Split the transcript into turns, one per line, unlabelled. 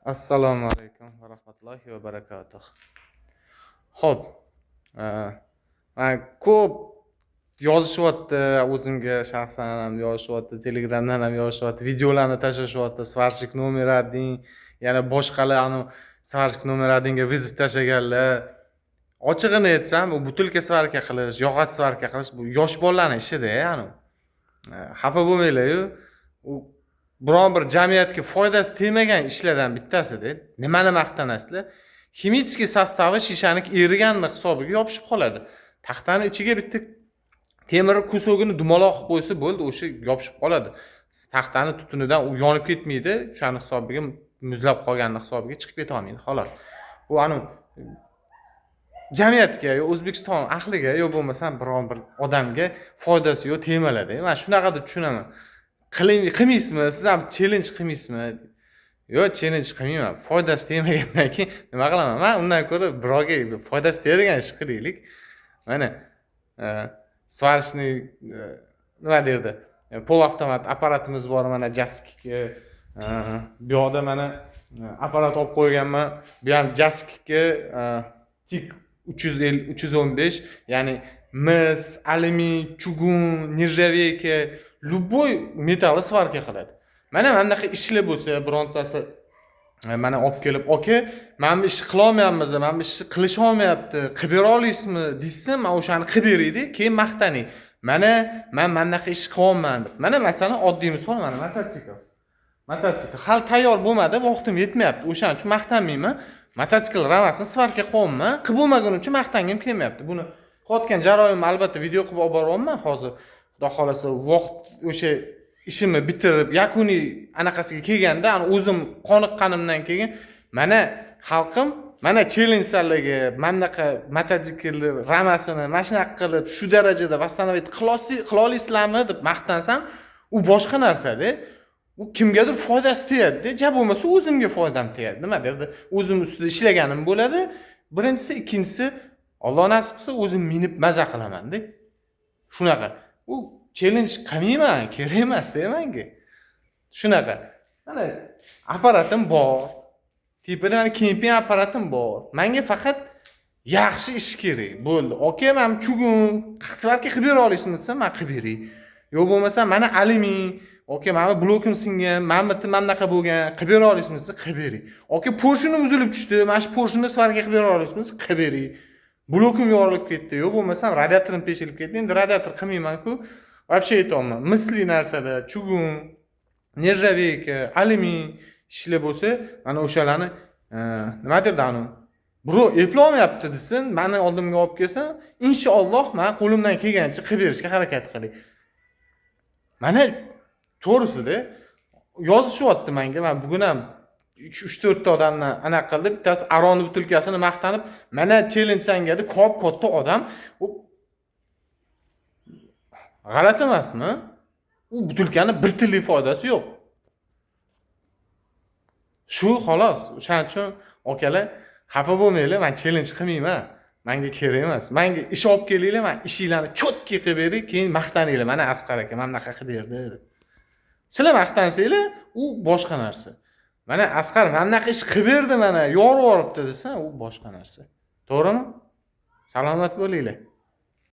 Assalomu alaykum va rahmatullohi va barakatuh. Xo'p, man ko'p yozishyapti o'zimga, shaxsan ham yozishyapti, Telegramdan ham yozishyapti, videolarni tashlashyapti, "Сварщик номер один", yana boshqalar, anavi "Сварщик номер один" ga вызов tashlaganlar. Ochig'ini aytsam, u butilka svarka qilish, yog'och svarka qilish bu yosh bolalarni ishida, anavi. Xafa bo'lmanglar-yu, u biron bir jamiyatga foydasi tegmagan ishlardan bittasida. Nimani maqtanasizlar? Химический состав i shishaniki eriganini hisobiga yopishib qoladi. Taxtani ichiga bitta temir кусок ini dumaloq qilib qo'ysa bo'ldi, o'sha yopishib qoladi. Taxtani tutunidan u yonib ketmaydi, o'shani hisobiga muzlab qolganini hisobiga chiqib ketolmaydi, xolos. Bu anavi jamiyatga yo O'zbekiston ahliga yo bo'lmasam biron bir odamga foydasi yo'q temalarda. Man shunaqa deb tushunaman. Qiling, qilmaysizmi? Siz ham challenge qilmaysizmi? Yo'q, challenge qilmayman. Foydasi tegmagandan keyin nima qilaman? Man undan ko'ra birovga foydasi tegadigan ish qilaylik. Mana, сварочный, nima derdi? Полуавтомат apparatimiz bor, mana Jaskiki. Bu yoqda mana apparat olib qo'yganman. Bu ham Jaskiki, TIG 350, 315, ya'ni mis, alyumin, чугун, нержавейка, любой metallni svarka qiladi. Mana bunaqa ishlar bo'lsa, birontasi mana olib kelib, "Aka, mana bu ishni qilolmayapmiz, mana bu ishni qilisholmayapti, qilib bera olasizmi?" desa, man o'shani qilib berayda, keyin maqtaning. Mana man mana bunaqa ish qilyapman deb. Mana, masalan, oddiy misol, mana mototsikl. Mototsikl hali tayyor bo'lmadi, vaqtim yetmayapti. O'shaning uchun maqtanmayman. Mototsikl ramasini svarka qilyapman. Qilib bo'lmaguni uchun maqtangim kelmayapti. Buni qilayotgan jarayonimni albatta video qilib olib boryapman hozir. Xudo xohlasa, vaqt o'sha ishimni bitirib, yakuniy anaqasiga kelganda, ani o'zim qoniqqanimdan keyin, mana, xalqim, mana challenge sizlarga: mana bunaqa mototsiklni ramasini mana shunaqa qilib, shu darajada восстановить qila olasizlarmi deb maqtansam, u boshqa narsada. U kimgadir foydasi tegadida, ja bo'lmasa o'zimga foydam tegadi. Nima derdi, o'zim ustida ishlaganim bo'ladi birinchisi, ikkinchisi, Olloh nasib qilsa, o'zim minib maza qilamanda. Shunaqa u challenge qilmayman, kerak emasda manga shunaqa. Mana apparatim bor tepada, mana kemping apparatim bor. Manga faqat yaxshi ish kerak, bo'ldi. "Aka, mana чугун svarka qilib bera olasizmi?" desam, man qilib beray. Yo bo'lmasa, mana alyumin, "Aka, mana blokim singan, mana bu yerda mana bunaqa bo'lgan, qilib bera olasizmi?" desa, qilib beray. "Aka, porshinim uzilib tushdi, mana shu porshini svarka qilib bera olasizmi?" desa, qilib beray. Blokim yorilib ketdi, yo bo'lmasam radiatorim teshilib ketdi, endi radiator qilmaymanku. Вообще aytyapman, misli narsalar, чугун, нержавейка, alyumin ishlar bo'lsa, mana o'shalarni, nima derdi, anavi birov eplolmayapti desin, mani oldimga olib kelsin, inshaalloh, man qo'limdan kelgancha qilib berishga harakat qilay. Mana, to'g'risida, yozishyapti manga. Man bugun ham uch to'rtta odamdan anaqa qildi. Bittasi aroni butilkasini maqtanib, "Mana challenge sanga" deb, kop katta odam. U g'alati emasmi? U butilkani bir tiyinlik foydasi yo'q, shu xolos. O'shaning uchun, akalar, xafa bo'lmanglar, man challenge qilmayman, manga kerak emas. Manga ish olib kelinglar, man ishinglarni четкий qilib beray, keyin maqtaninglar: "Mana, Asqar aka mana bunaqa qilib berdi", deb. Sizlar maqtansanglar, u boshqa narsa. "Mana, Asqar mana bunaqa ish qilib berdi, mana yorib yuboribdi", desa, u boshqa narsa, to'g'rimi? Salomat bo'linglar.